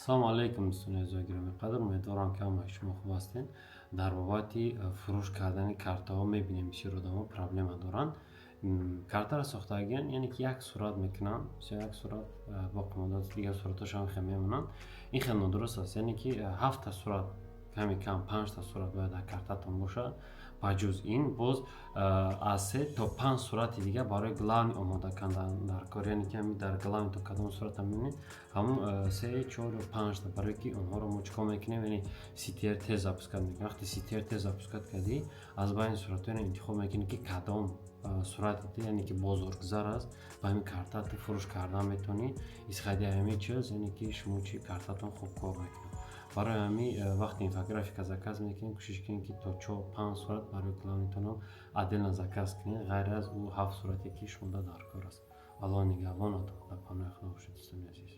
Салому алайкум, дӯстони азизу гиромиқадр. Умедворам, ки ҳамаи шумо хуб ҳастед. Дар бобати фурӯш кардани картаҳо мебинем, бисёр одамо проблема доранд. Картаро сохтагиян, яъне ки як сурат мекунанд, як сурат боқимонда, дигар суратҳошам хел мемонанд. Ин хел нодуруст аст, яъне ки ҳафта сурат, ками кам панҷта сурат бояд дар картатон бошад. Ба ҷуз ин боз аз се то панҷ сурати дигар барои главный омода кардан дар кор, яъне ки ҳами дар главный то кадом сурата мебинед, ҳамун се, чор ё панҷта, барое ки онҳоро мо чӣ кор мекунем? Яъне CTR тез запускать мекунем. Вақте CTR тез запускать кардӣ, аз байни суратҳоро интихоб мекунӣ, ки кадом сурати ту, яъне ки бозоргузар аст, ба ҳамин карта ту фурӯш кардан метавонӣ. Исходя ҳамин чиз, яъне ки шумо чи картатон хуб кор мекунад. Барои ҳамин вақте инфографика заказ мекунед, кӯшиш кунед, ки то чор, панҷ сурат барои главный тонам отдельно заказ кунед, ғайр аз ӯ ҳафт сурате, ки шумода дар кор аст. Аллоҳ нигаҳбонатон, дар паноҳи Худо бошед, дӯстони азиз.